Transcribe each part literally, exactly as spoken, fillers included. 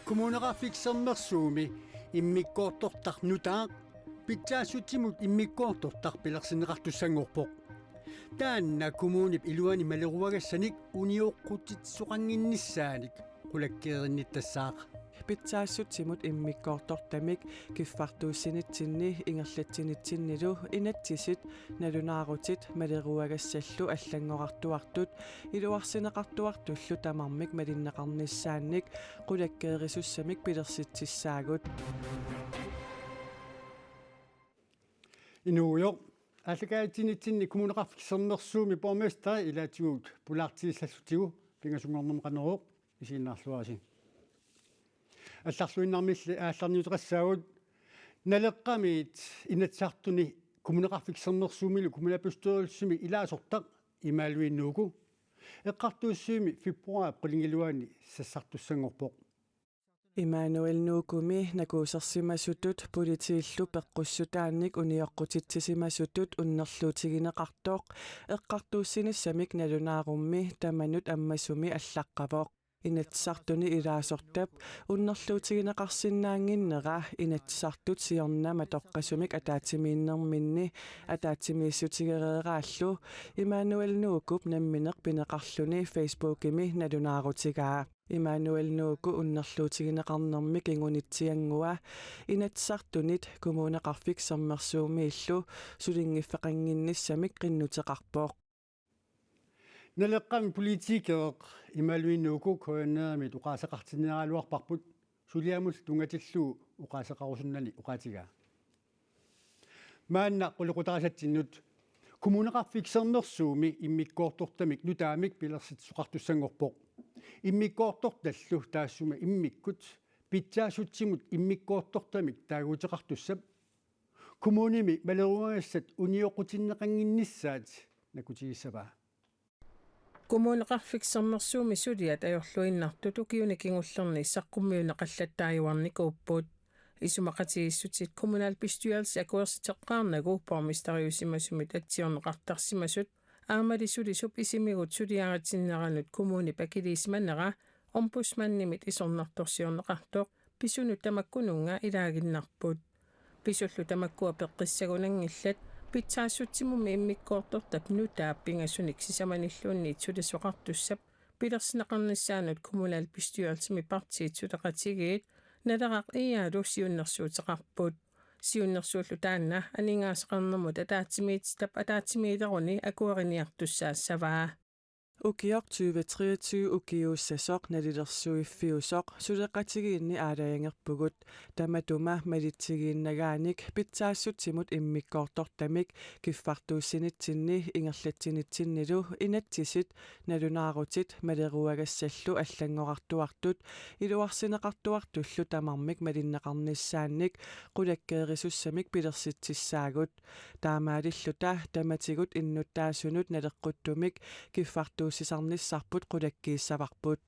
Kommuneqarfik Sermersuumi immikkoortortaq nutaaq pitsaassutsimut immikkoortortaq pilersinneqartussanngorpoq. Taanna kommunip iluani maleruagassanik unioqqutitsisoqannginnissaanik qulakkeerinnittassaq. Pitsaassutsimut immikkoortortamik kiffartuussinitsinni ingerlatsinitsinnilu inatsisit nalunaarutit maleruagassallu allanngorartuartut iluarsineqartuartullu tamarmik malinneqarnissaannik qulakkeerisussamik pilersitsissaagut. Inuugujoq, aallakaatitsinitsinni Kommuneqarfik Sermersuumi borgmesteri ilaatigut pulaartigissallutigu pingasunngornermi Qanorooq isiginnaarluarisi. Allarluinnarmilli aallarniuteqassaagut. Naleqqamiit Inatsisartuni Kommuneqarfik Sermersuumilu kommunalbestyrelsimi ilaasortaq Imaalui Nuuku eqqartuussivimmi februaarip qulingiluaani sassartussanngorpoq. Immanuel Nuukumi nakuusersimasutut politiillu peqqussutaannik unioqqutitsisimasutut unnerluutigineqartoq eqqartuussinissamik nalunaarummi tamanut ammasumi allaqqavoq. Inatsisartuni ilaasortap unnerluutigineqarsinnaannginnera Inatsisartut siorna matoqqasumik ataatsimiinnerminni ataatsimiissutigereeraallu Immanuel Nuukup nammineq pineqarluni Facebookimi nalunaarutigaa. Immanuel Nuuku unnerluutigineqarnermi kingunitsianngua Inatsisartunit Kommuneqarfik Sermersuumiillu sulinngiffeqannginnissamik qinnuteqarpoq. Naleqqami politikereq Imaalui Nuuku K N R-imit oqaaseqartinniaraluarparput, suliamut tunngatillugu oqaaseqarusunnani oqaatigaa. Maanna qulequtarisatsinnut. Kommuneqarfik Sermersuumi immikkoortortamik nutaamik pilersitsisoqartussanngorpoq. Immikkoortortallu taassuma immikkut pitsaassutsimut immikkoortortamik taaguuteqartussap kommunimi maleruagassat unioqqutinneqannginnissaat nakutigissavaa. Kommuneqarfik Sermersuumi suliat ajorluinnartut ukiuni kingullerni saqqummiunneqallattaajuarnikuupput. Isumaqatigiissutit kommunalbestyrelsi akuersiteqqaarnagu borgmesteriusimasumit atsiorneqartarsimasut aammali sulisup isimigut suliaritinneranut kommunip akiliisimanera ombudsmandimit isornartorsiorneqartoq pisunut tamakkununnga ilaaginnarput. Pisullu tamakkua peqqissagunanngillat pitsaassutsimummi immikkoortortap nutaap pingasunik sisamanilluunniit sulisoqartussap pilersinneqarnissaanut kommunalbestyrelsimi partiit suleqatigiit Naleraq Iaalu siunnersuuteqarput. Siunnersuullu taanna aningaasaqarnermut ataatsimiititap ataatsimiileruni akueriniartussaassavaa. Ukioq tyve treogtyve ukiuussasoq nalilersuiffiusoq suleqatigiinni aalajangerpugut. Tamatuma malitsigiinnagaanik pitsaassutsimut immikkoortortamik kiffartuussinitsinni ingerlatsinitsinnilu inatsisit nalunaarutit maleruagassallu allanngorartuartut iluarsineqartuartullu tamarmik malinneqarnissaannik qulakkeerisussamik pilersitsissaagut. Taamaalilluta tamatigut innuttaasunut naleqquttumik kiffartuussisarnissarput qulakkiissavarput.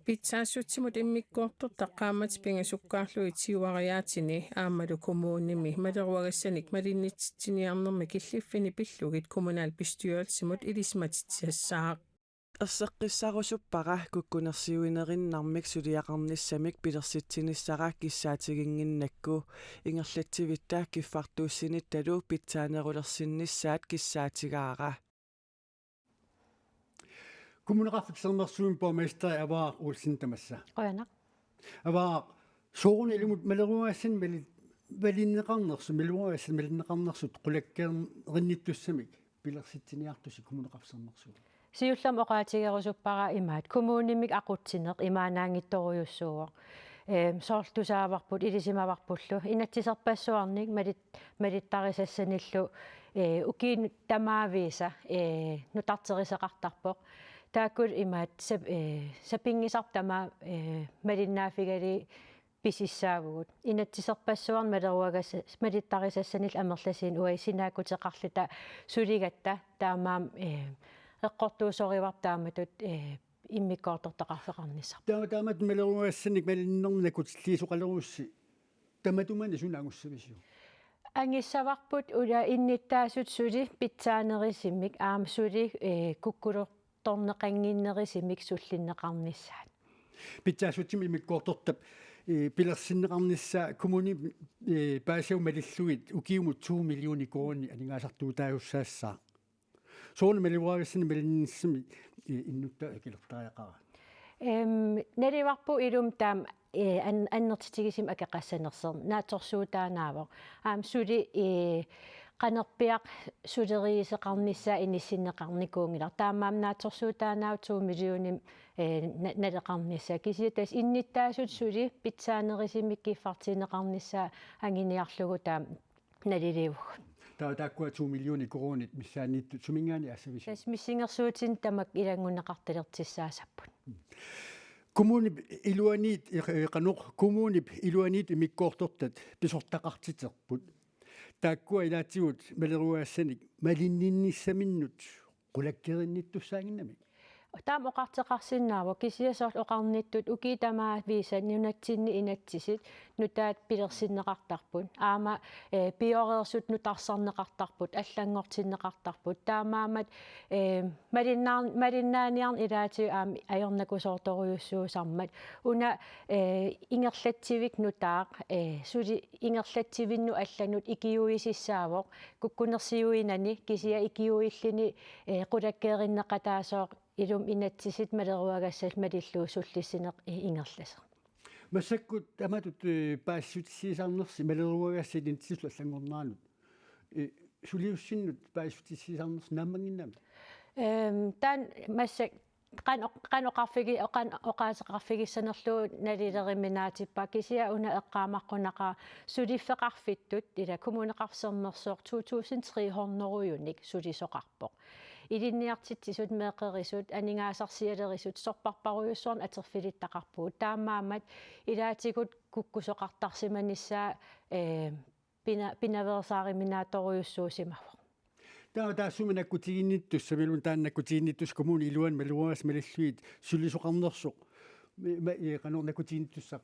Pitsaassutsimut immikkoortortaq qaammatit pingasukkaarlugit siuariaatini aammalu kommunimi maleruagassanik malinnitsitsiniarnermi killiffini pillugit kommunalbestyrelsimut ilisimatitsissaaq. Erseqqissarusuppara kukkunersiuinerinnarmik suliaqarnissamik pilersitsinissara kissaatiginnginnakku. Ingerlatsivitta kiffartuussinittalu pitsaanerulersinnissaat kissaatigaara. Kommuneqarfik Sermersuumi borgmesteri Avaaq Olsen tamassa. Qujanaq. Avaaq, sooruna ilumut maleruagassanik mali-, malinneqarnersut, maleruagassanik malinneqarnersut qulakkeerinnittussamik pilersitsiniartusi Kommuneqarfik Sermersuumi? Siullermik oqaatigerusuppara imaat: kommunimik aqutsineq imaannaanngitsorujussuuvoq. Eem, soorlu tusaavarput, ilisimavarpullu inatsiserpassuarnik malit-, malittarisassanillu, ee, ukiut tamaavisa, ee, nutarteriseqartarpoq. Taakku imaat sap-, ee, sapinngisarput tamaat, ee, malinnaaffigalugit pisissaavugut. Inatsiserpassuarnik maleruagassat malittarisassanillu amerlasuunik uagut sinaakkuteqarluta suligatta taamaammat, ee, eqqortuusorivarput taamatut, ee, immikkoortortaqarfeqarnissarput. Taama, taamatut maleruagassanik malinnernik nakutilliisoqalerussi tamatumani suna angussavisiuk? Angissavarput ula innuttaasut suli pitsaanerusumik aamma suli, ee, kukkulortorneqannginnerusumik sullinneqarnissaat. Pitsaasutsimik immikkoortortap, eh, pilersinneqarnissaa kommuni, eh, paasivut malillugit ukiumut to millioner koruunit aningaasartuutaajussaassaaq. Soorlu maleruagassanik malinnissami, eh, innuttaasut akilertariaqaraat. Em, naluarput ilumut taama, eh, an-, annertutigisumik akeqassanersoq naatsorsuutaanaavoq. Aamma suli, eh, qanorpiaq suleriuseqarnissaa inissinneqarnikuunngilaq. Taamaammat naatsorsuutaanaavoq to millioner, eh, na-, naleqarnissaa. Kisianni tassa innuttaasut suli pitsaanerusumik kiffartuunneqarnissaa anguniarlugu taama naliliuvugut. Taava taakkua to millioner koruunit missaanniittut suminngaanniit aassavisiuk? Tassa missingersuutinik tamakku ilanngunneqartalertussaasapput. Kommunip iluaniit, eh, qanoq, kommunip iluaniit immikkoortortat pisortaqartiterput. Taakkua ilaatigut maleruagassanik malinninnissaminnut qulakkeerinnittussaannginnamik. Taama oqartoqarsinnaavoq, kisianni soorlu oqarnittut ukiut tamaasa nunatsinni inatsisit nutaat pilersinneqartarput. Aamma, eh, pioreersut nutarsarneqartarput, allanngortinneqartarput. Taamaammat, eh, malinnaar-, malinnaaniarneq ilaatigut aamma ajornakusoortorujussuusarmat. Una, eh, ingerlatsivik nutaaq, eh, suli ingerlatsivinnut allanut ikiuisissaavoq, kukkunersiuinani kisianni ikiuilluni, eh, qulakkeerinneqataasoq ilumut inatsisit maleruagassat malillugit sullissineq, eh, ingerlasoq. Massakkut taamatut, eh, paasissutissiisarnersi maleruagassat inatsisillu allanngorneranut, eh, suliussinnut paasissutissiisarnersi naammannginnami? Ehm, taanna massakkut qanoq, qanoq oqarfigi-, qanoq oqaaseqarfigissanerlugu nalileruminaatsippara, kisianni una eqqaamaqqunaqaaq suliffeqarfittut, ila Kommuneqarfik Sermersooq to tusind tre hundrede-unik sulisoqarpoq. Ilinniartitsisut, meeqqerisut, aningaasarsialerisut, sorpassuarujussuarnik atorfilittaqarpugut. Taamaammat ilaatigut kukkusoqartarsimanissaa, eh, pina-, pinaveersaaruminaatorujussuusimavoq. Taava taassuma nakkutiginnittussaq, imaluunniit taanna nakkutiginnittussaq kommunip iluani maleruagassat malillugit sulisoqarnersoq, mi-, ma-, eh, qanoq nakkutiginnittussaq,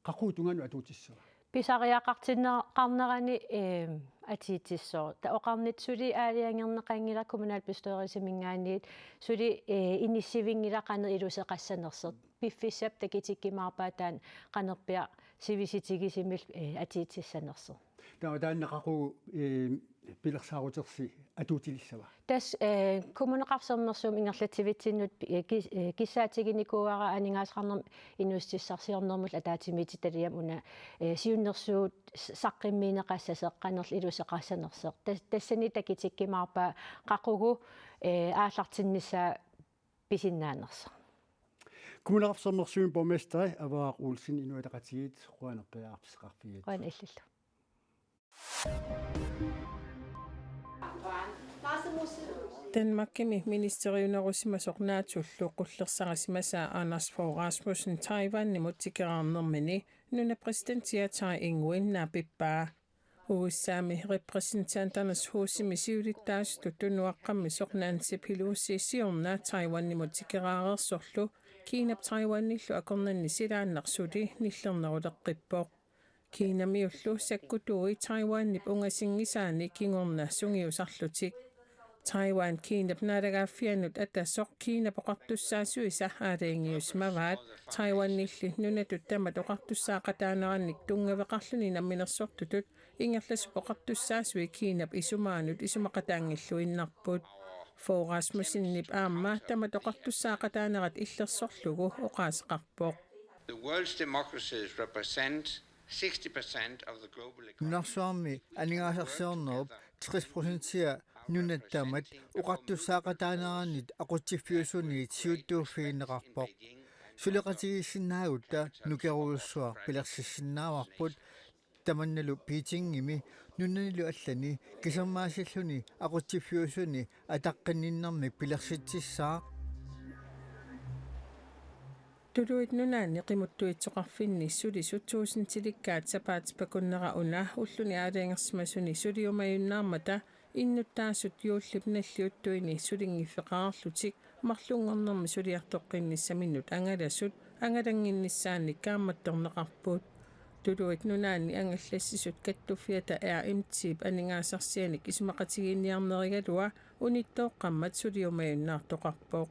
qaqugu tungaanut atuutissava? Pisariaqartinneqarnerani, eh, atuutissooq. Taava oqarnittut suli aalajangerneqanngilaq kommunalbestyrelsiminngaanniit, suli, eh, inissivinngilaq qanoq iluseqassanersoq. Piffissap takutikkumaarpaa taanna qanorpiaq sivisutigisumillu, eh, atuutissanersoq. Taava taanna qaqugu, eh, pilersaarutersi atuutilissava? Tassa, eh, Kommuneqarfik Sermersuumi ingerlatsivitsinnut, eh, kis-, eh, kissaatiginikuuara aningaasaqarnermut inuussutissarsiornermullu ataatsimiititaliami una, eh, siunnersuut s-, saqqummiunneqassasoq, qanorlu iluseqassanersoq. Tas-, tassani takutikkumaarpaa qaqugu, eh, aallartinnissaa pisinnaanersoq. Kommuneqarfik Sermersuumi borgmesteri Avaaq Olsen, Inuit Ataqatigiit, qujanaq periarfissaqarfigigatsigut. Qujanaq illillu. Danmarkimi ministeriunerusimasoq NATO-llu qullersarisimasaa Anders Fogh Rasmussen Taiwanimut tikeraarnermini nunap præsidentia Tsai Ing-wen naapippaa. U S A-mi Repræsentanternes Husimi siulittaasutut tunuaqqammisoq Nancy Pelosi siorna Taiwanimut tikeraareersorlu Kinap Taiwanillu akornanni silaannaq suli nillerneruleqqippoq. Kinamiullu sakkutuui Taiwanip ungasinngisaani kingorna sungiusarlutik. Taiwan Kinap naalagaaffianut atasoq Kinap oqartussaasuisa aalajangiusimavaat. Taiwanilli nunatut tamat oqartussaaqataanerannik tunngaveqarluni namminersortutut ingerlasup oqartussaasui Kinap isumaanut isumaqataanngilluinnarput. Fogh Rasmussenip aamma tamat oqartussaaqataanerat illersorlugu oqaaseqarpoq. The world's democracies represent sixty percent of the global economy. Nunarsuarmi aningaasarsiornerup tres procentia nunat tamat oqartussaaqataaneranit aqutsiffiusuniit siuttuuffigineqarpoq. Suleqatigiissinnaagutta nukerujussuaq pilersissinnaavarput, tamannalu Beijingimi nunanilu allani kisermaasilluni aqutsiffiusuni ataqqinninnermik pilersitsissaaq. Tuluit Nunaanni qimuttuitsoqarfinni sulisut tuusintilikkaat sapaatip akunnera una ulluni aalajangersimasuni suliumajunnaarmata innuttaasut juullip nalliuttuini sulinngiffeqarlutik marlunngornermi suliartoqqinnissaminnut angalasut angalannginnissaannik kaammattorneqarput. Tuluit Nunaanni angallassisut kattuffiata R M T-p aningaasarsianik isumaqatigiinniarnerigalua unittooqqammat suliumajunnaartoqarpoq.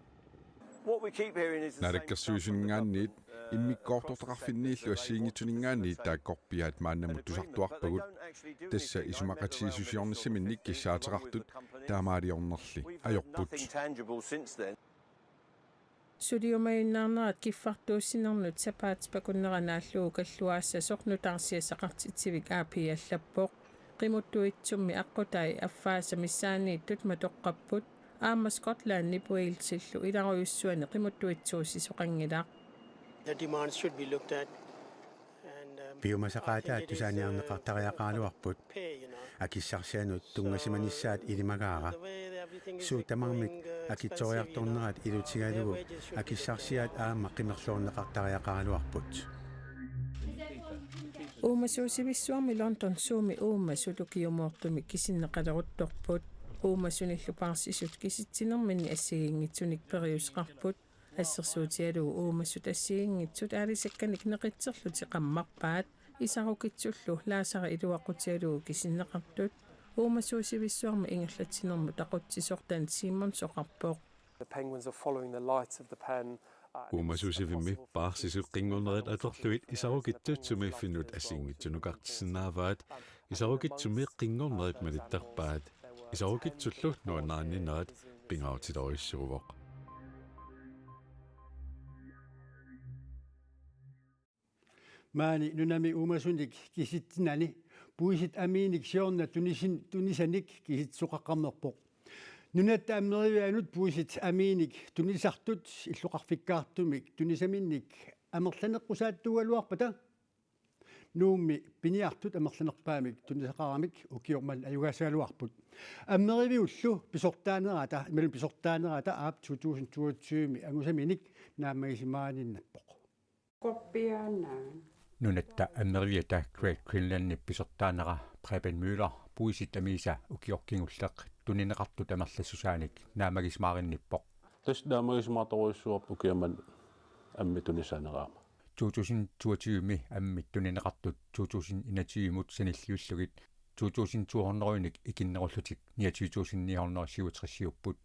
What we keep hearing is the same stuff from the government. Naalakkersuisuninngaanniit Immikkoortortaqarfinniillu assigiinngitsuninngaanniit taakkorpiaat maannamut tusartuarpagut. Tassa isumaqatigiissusiornissaminnik kissaateqartut taamaaliornerli ajorput. Suliumajunnaarnerat kiffartuussinernut sapaatip akunnera naallugu kalluaassasoq nutaarsiassaqartitsivik A P allappoq. Qimuttuitsummi aqqutai affaasa missaanniittut matoqqapput. Aamma Skotlandip Walesillu ilarujussuani qimuttuitsuussisoqanngilaq. The demands should be looked at. And, um, Piumasaqaataat articulated is, uh, tusaaniarneqartariaqaraluarput. Pay, you know. Akissarsianut tunngasimanissaat ilimagaara. Suut tamarmik akitsoriartornerat ilutigalugu akissarsiaat aamma qimerloorneqartariaqaraluarput. Uumasuusivissuarmi London Zoomip uumasut ukiumoortumik kisinneqaleruttorput. Uumasunillu paarsisut kisitsinerminni assigiinngitsunik periuseqarput. Assersuutigalugu uumasut assigiinngitsut aalisakkanik neqitserlutik qammarpaat. Isarukitsullu laasera iluaqutigalugu kisinneqartut. Uumasuusivissuarmi ingerlatsinermut aqutsisoq Dan Simonsen oqarpoq. The penguins are following the light of the pen, uh, and it was a Uumasuusivimmi possible for paarsisut qinngornerit atorlugit isarukitsut sumiiffinnut assigiinngitsunukartissinnaavaat. Isarukitsummi qinngornerit malittarpaat. Isarukitsullu nuannarinninnerat pingaarutilorujussuuvoq. Maani nunami uumasunik kisitsinani puisit amiinik siorna tunisin-, tunisanik kisitsisoqaqqammerpoq. Nunatta Ammerivianut puisit amiinik tunisartut illoqarfikkaartumik tunisaminnik amerlaneqqusaattuugaluarpata Nuummi piniartut amerlanerpaamik tunisaqaramik ukioq manna ajugaassagaluarput. Ammeriviullu pisortaanerata, imaluunniit pisortaanerata aap to tusind toogtyve-mi angusaminik naammagisimaaginnappoq. Quppiaannaq. Nunatta Ammeriviata Great Greenlandip pisortaanera Preben Møller puisit amiisa ukioq kingulleq tunineqartut amerlassusaanik naammagisimaaginnippoq. Tassa naammagisimaartorujussuuarput ukioq manna ammit tunisaaneraama. To tusind toogtyve-mi ammit tunineqartut to tusind enogtyve-mut sanilliullugit to tusind to hundrede-nik ikinnerullutik niogtyve tusind ni hundrede syvogtres-iupput.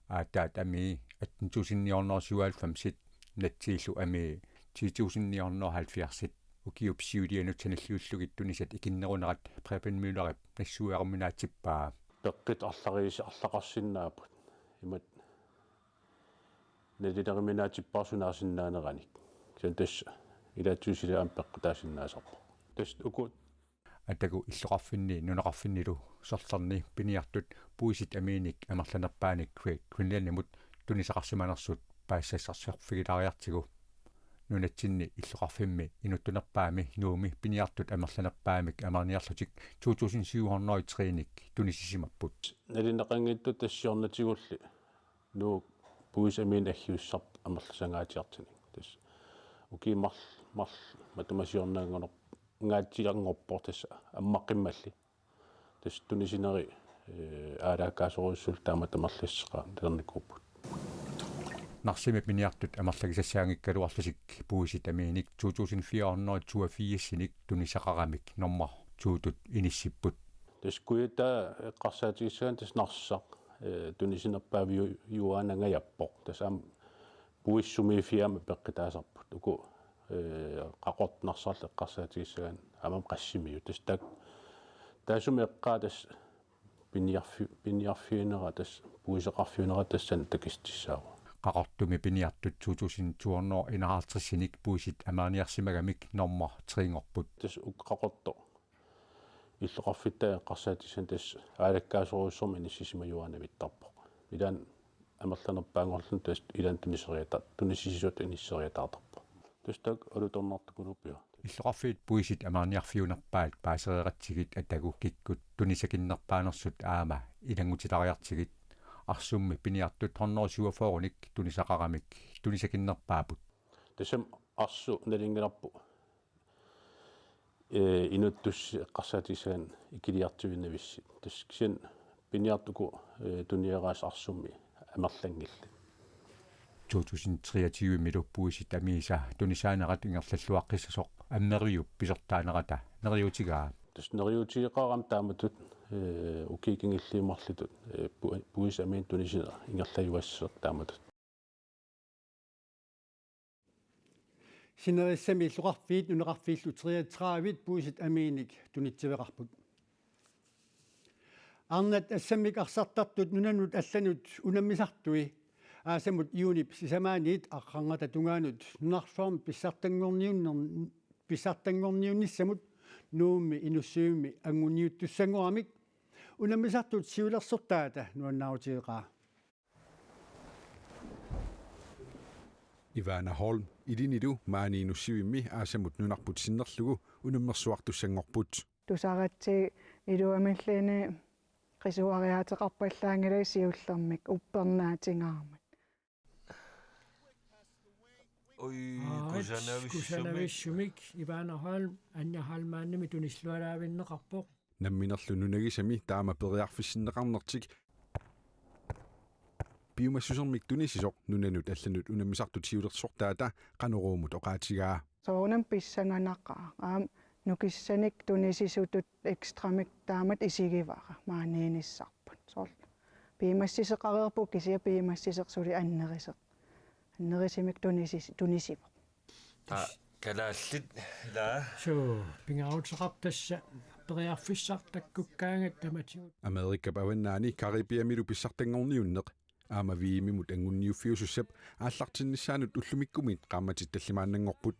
Aatsaat amii atten tusind ni hundrede syvoghalvfems-it, natsiillu amii ti tusind ni hundrede halvfjerds-it. Ukiup siulianut sanilliullugit tunisat ikinnerunerat Preben Møllerip nassuiaruminaatsippaa. Peqqit arlariis-, arlaqarsinnaapput. Imatut nalileruminaatsippara sunaarsinnaaneranik. Kisianni tassa ilaatigut suli aamma peqqutaasinnaasarpoq. Tassa uku Atagu illoqarfinni nunaqarfinnilu sorlerni piniartut puisit amiinik amerlanerpaanik Great Greenlandimut tunisaqarsimanersut paasisassarsarfigilaariartigu. Nunatsinni illoqarfimmi inuttunerpaami Nuummi piniartut amerlanerpaamik amerniarlutik to tusind syv hundrede-nik tunisisimapput. Nalineqanngitsut tassa siornatigulli Nuuk puisit amiinik aggiussisarput amerlasangaatsiartunik. Tassa ukiut marl-, marl-, matuma siornaannguner-, ngaatsiarngorpoq tassa ammaqqimmalli. Tassa tunisineri, eh, aalaakkaasorujussuullu taamatut amerlassuseqalernikuupput. Narsami piniartut amerlagisassaanngikkaluarlutik puisit amiinik to tusind fire hundrede toogfirs-inik tunisaqaramik normu to-tut inissipput. Tassa Kujataa eqqarsaatigissagaanni tassa Narsaq, eh, tunisinerpaaviup juaanangajappoq. Tassa aamma puisit sumiiffiit aamma peqqutaasarput. Uku, eh, Qaqortoq Narsarlu eqqarsaatigissagaanni aamma Qassimiut. Tassa taak-, taassuma eqqaa tassa piniarfi-, piniarfiunera tassa puiseqarfiunera tassani takissutissaavoq. Qaqortumi piniartut to tusind to hundrede enoghalvtreds-inik puisit amerniarsimagamik normu tre-nngorput. Tassa uku Qaqortoq illoqarfittaat eqqarsaatigissagaanni tassa aalakkaasorujussuarmik inissisimajuaannavittarpoq. Ilaanni amerlanerpaanngorluni tassa ilaanni tuniseriata-, tunisisisutut inisseriataartarpoq. Tassa taakku alutornartukuluuppiaq. Illoqarfiit puisit amerniarfiunerpaat paasereeratsigit atagu kikkut tunisakinnerpaanersut aamma ilanngutilaariartigit. Arsummi piniartut hundrede syvogfyrre-nik tunisaqaramik tunisakinnerpaaput. Tassami arsuk nalunngilarput, eh, inuttut eqqarsaatigissagaanni ikiliartuinnavissut. Tassa kisianni piniartut uku, eh, tuniaraasut arsummi amerlanngillat. To tusind treogtyve-milu puisit amiisa tunisaanerat ingerlalluaqqissasoq Ammeriviup pisortaanerata neriuutigaa. Tassa neriuutigeqaara aamma taamatut, eh, ukiut kingulliit marlutut, eh, pu-, puisit amiinik tunisineq ingerlajuassasoq taamatut. Sinerissami illoqarfiit nunaqarfiillu treogtredive puisit amiinik tunitsiveqarput. Arnat assammik arsartartut nunanut allanut unammisartui aasamut juunip sisamaaniit aqqarnata tungaanut nunarsuarmi pissartanngorniunner-, pissartanngorniunnissamut Nuummi Inussivimmi anguniuttussanngoramik unammisartut siulersortaata nuannaarutigeqaa. Ivana Holm ilinilu maani Inussivimmi aasamut nunarput sinnerlugu unammersuartussanngorput. Tusaratsi iluamilluunniit qisuariaateqarpallaanngilai siullermik uppernaatigaarmat. Ui, Aat, kusanavissumik. Kusanavissumik Ivana Holm, Anja Holmanimik tunisillualaavinneqarpoq. Namminerlu nunagisami taama periarfissinneqarnertik piumassusermik tunisisoq nunanut allanut unammisartut siulersortaata Qanoruumut oqaatigaa. Soorunami pissanganaqaaq. Aamma nukissanik tunisisutut ekstramik taamatut isigivara maaniinnissarput. Soorlu piumassiseqareerpoq kisianni piumassiseq suli anneriseq. Annerisumik tunisis-, tunisivoq. Taa kalaallit ilaa. Suu, pingaaruteqarpoq tassa periarfissaq takkukkaangat tamatigut. Amerikap avannaani Caribiamilu pissartanngorniunneq aamma V M-imut anguniuffiusussap aallartinnissaanut ullumikkumiit qaammatit tallimaannanngorput.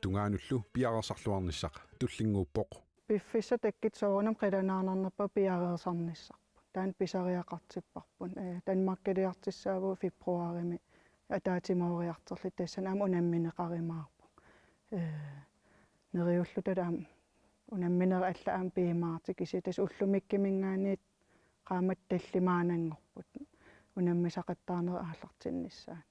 Tungaanullu piareersarluarnissaq tullinnguuppoq. Piffissaq takkuttoq soorunami qilanaarnarnerpaaq piareersarnissarput. Taanna pisariaqartipparput. Ee, Danmarkiliartussaavugut februarimi ataatsimooriartorluta, tassani aamma unammineqarumaarpoq. Ee, neriullutalu aamma unamminerit allat aamma piumaartut kisianni tassa ullumikkumiingaanniit qaammatit tallimaannanngorput unammisaqattaarnerit aallartinnissaat.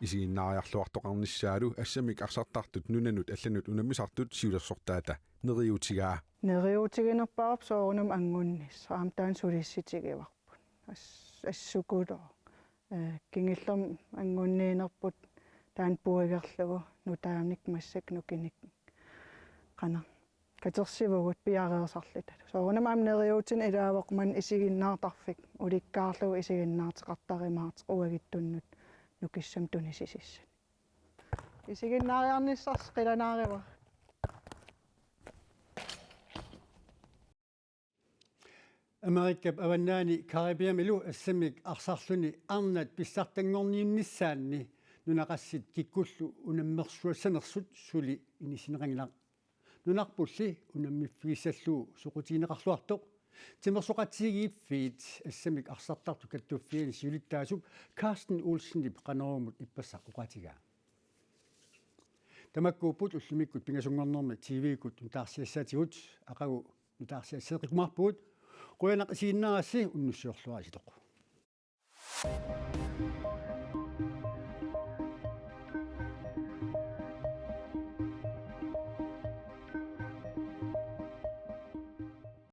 Isiginnaariarluartoqarnissaalu assammik arsartartut nunanut allanut unammisartut siulersortaata neriuutigaa. Neriuutiginerpaarput soorunami angunnissaq, aamma taanna sulissutigivarput. As-, assukulooq. Ee, kingullermik angunniinerput taanna puigerlugu nutaanik massakkut nukinnik qanoq katersivugut piareersarluta. Soorunami aamma neriuutineq ilaavoq manna isiginnaartarfik ulikkaarlugu isiginnaarteqartarumaartoq uaguttunnut nukissamik tunisisissanik. Isiginnaariarnissarsi qilanaarivara. Amerikap avannaani Caribiamilu assammik arsarluni arnat pissartanngorniunnissaanni nunaqassit kikkullu unammersuassanersut suli inissinneqanngilaq. Nunarpulli unammiffigissallugu soqutigineqarluartoq timersoqatigiiffiit assammik arsartartut kattuffianni siulittaasup Carsten Olsenip Qanoruumut ippassaq oqaatigaa. Tamakkuupput ullumikkut pingasunngornermi T V-kkut nutaarsiassaatigut, aqagu nutaarsiasseeqqikkumaarpugut. Qujanaq isiginnaarassi, unnussiorluaritsi.